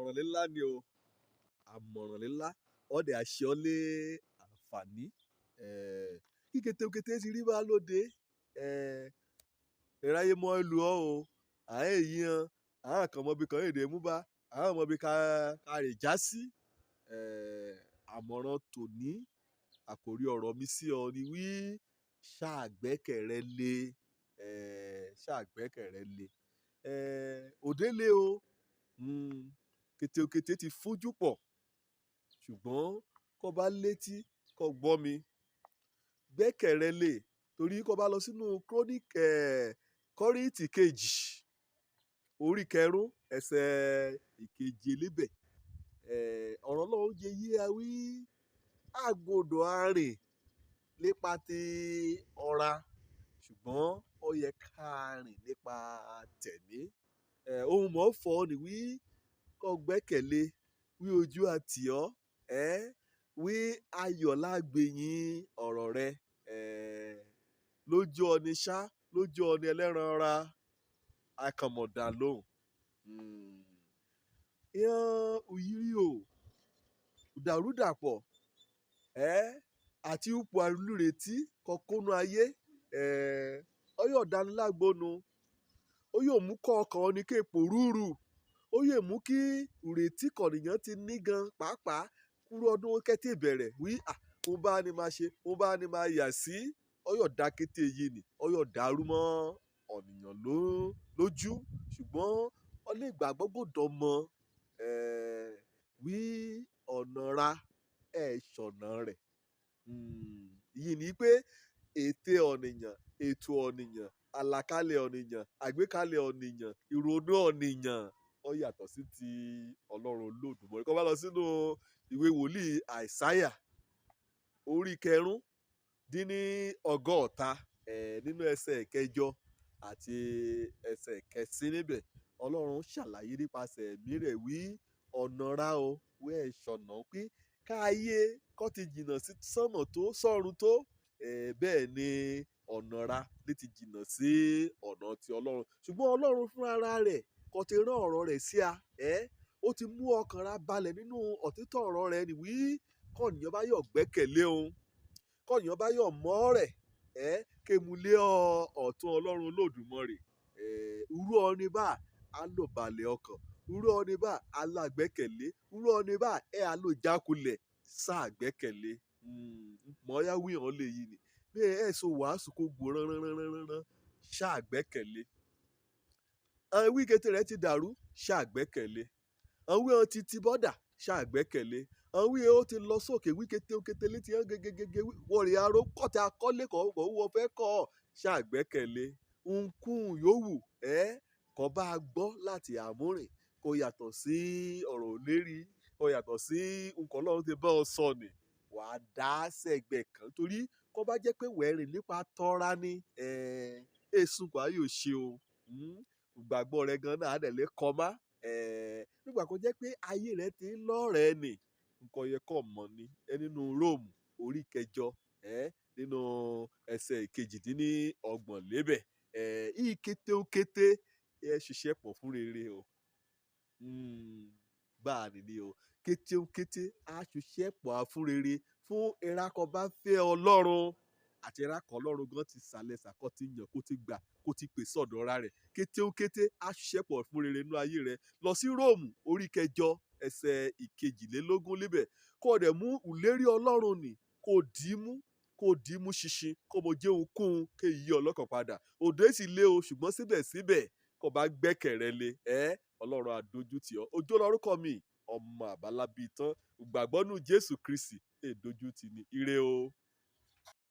Àmọ̀ràn lílá ni o, àmọ̀ràn lílá ọ̀dẹ̀ àṣẹ ọ́ lé àǹfààní. Kí kétékété ti rí bá lóde, ìráyé mọ́ lu ọ́ o, à ń èyí han, à ń kàn mọ́ bí kan èdè mú bá, à ń mọ́ bí ká ká rè já sí. Àmọ̀ràn tòní, àkòrí ọ̀rọ̀ mi sí ọ ni wí ṣáà gbẹ́kẹ̀ rẹ lé, ṣáà gbẹ́kẹ̀ rẹ lé. Òde lé o, kétékété ti fújú pọ̀, ṣùgbọ́n kó bá létí kó gbọ́ mi, gbẹ́kẹ̀ rẹ lé, torí kó bá lọ sínú chronic, Kọ́ríńtì kejì, orí kẹrún, ẹsẹ̀ ìkeje níbẹ̀. Ọ̀rọ̀ Ọlọ́run jẹ́ yé a wí, a gbọdọ̀ á rìn nípa ti ọra, ṣùgbọ́n ó yẹ ká rìn nípa tẹ̀mí. Ohun mọ̀ fọ́ ni wí kó gbẹ́kẹ̀lé, wí ojú àtì ọ́, wí ayọ̀ lágbèyìn ọ̀rọ̀ rẹ. Lójú ọni ṣá, lójú ọni ẹlẹ́ran ara, akànmọ̀dà lóhùn. Ìyẹn òyìrí o, ìdàrúdàpọ̀, àti ipò àìlúrètí kọkónú ayé, ó yóò dánilágbónu, ó yóò mú kọ́ ọkàn ọni kéèpò rúrù, ó yóò mú kí ìrètí kọ̀nìyàn ti ní gan pàápàá kúrú ọdún kẹ́tì ìbẹ̀rẹ̀ wí, à, òun bá ní máa ṣe, òun bá ní máa yà sí, ó yóò dá kété yìí ni, ó yóò dàrú mọ́ ọ̀nìyàn lójú. Ṣùgbọ́n ó lè gbàgbọ́ gbọ́dọ̀ mọ̀, wí ọ̀nà ra, ẹ̀ ṣọ̀nà rẹ̀. Ìyí ni pé ète ọ̀nìyàn, ètò ọ̀nìyàn, àlàkalẹ̀ ọ̀nìyàn, àgbékalẹ̀ ọ̀nìyàn, ìrònú ọ̀nìyàn ó yàtọ̀ sí ti Ọlọ́run Olódùmarè. Kó bá lọ sínú ìwé wòlíì Àìsáyà, orí kẹrún dín ní ọgọ́ta, nínú ẹsẹ̀ kẹjọ àti ẹsẹ̀ kẹsín níbẹ̀. Ọlọ́run ṣàlàyé nípasẹ̀ ẹ̀mí rẹ̀ wí ọ̀nà ra o, wí ẹ̀ ṣọ̀nà pé káyé kó ti jìnnà sí sánmọ̀ tó sọ́run tó, bẹ́ẹ̀ ni ọ̀nà ra lè ti jìnnà sí ọ̀nà ti Ọlọ́run. Ṣùgbọ́n Ọlọ́run fún ara rẹ̀ kó ti rán ọ̀rọ̀ rẹ̀ sí a, ó ti mú ọkàn ra balẹ̀ nínú òtítọ́ ọ̀rọ̀ rẹ̀ ni wí kọ̀nìyàn bá yọ̀ gbẹ́kẹ̀lé òun, kọ̀nìyàn bá yọ̀ mọ́ rẹ̀, kémulé ọ̀tún Ọlọ́run Olódùmarè. Irú ọni bá á lò balẹ̀ ọkàn, irú ọni bá á lágbẹ́kẹ̀lé, irú ọni bá ẹ á lò jákulẹ̀ sáà gbẹ́kẹ̀lé. Mọ̀ ya wí hàn lè yìí ni. Bí ẹ so wàásù kó gbó rán rán rán rán rán, ṣáà gbẹ́kẹ̀lé. Àwọn wí kété rẹ̀ ti dàrú, ṣáà gbẹ́kẹ̀lé. Àwọn wí hàn ti ti bọ́dà, ṣáà gbẹ́kẹ̀lé. Àwọn wí ó ti lọ sókè wí kété kété létí hàn gégégégé wí wọ̀rì aró kọ́tẹ́ akọ́lé kọ̀ wọ́ fẹ́ kọ́, ṣáà gbẹ́kẹ̀lé. Ohunkóhun yòówù, kó bá gbọ́ láti àmúrìn, kó yàtọ̀ sí ọ̀rọ̀ òlérí, kó yàtọ̀ sí nǹkan Ọlọ́run ti bá ọ sọ ni, wà á dá sẹ́gbẹ̀ kan torí kó bá jẹ́ pé wẹ̀rìn nípa tọ́ra ni, èsùn kò á yóò ṣe o. Ìgbàgbọ́ rẹ gan náà á dẹ̀ lè kọ má. Nígbà kó jẹ́ pé ayé rẹ ti ń lọ́rẹ̀ẹ́ ni, nǹkan yẹ kó mọ̀ ni. Ẹ nínú Róòmù orí kẹjọ, nínú ẹsẹ̀ kejìdínlọ́gbọ̀n lébẹ̀. Ìyí kété ó kété, ẹ ṣiṣẹ́ pọ̀ fún rere o. Bá ní ni o. Kété ó kété, a ṣiṣẹ́ pọ̀ fún rere fún ìrákọ bá fẹ́ Ọlọ́run àti ìrákọ Ọlọ́run gan ti sàlẹ̀ sàkọ́ ti yàn kó ti gbà kó ti pèsè ọ̀dọ̀ ara rẹ̀. Kété ó kété, a ṣiṣẹ́ pọ̀ fún rere nínú ayé rẹ. Lọ sí Róòmù orí kẹjọ, ẹsẹ̀ ìkejìlélógún níbẹ̀. Kó dẹ̀ mú ìlérí Ọlọ́run nì, kó dì í mú, kó dì í mú ṣinṣin, kó mọ jẹ́ ohunkóhun kí èyí ọlọ́kàn padà. Òde sì lé o, ṣùgbọ́n síbẹ̀síbẹ̀ kó bá gbẹ́kẹ̀ rẹ lé, Ọlọ́run á dojú tì ọ́. Ojú lorúkọ mi, ọmọ àbálábí tán. Ìgbàgbọ́ nínú Jésù Kristi, èé dojú tì ní. Ire o.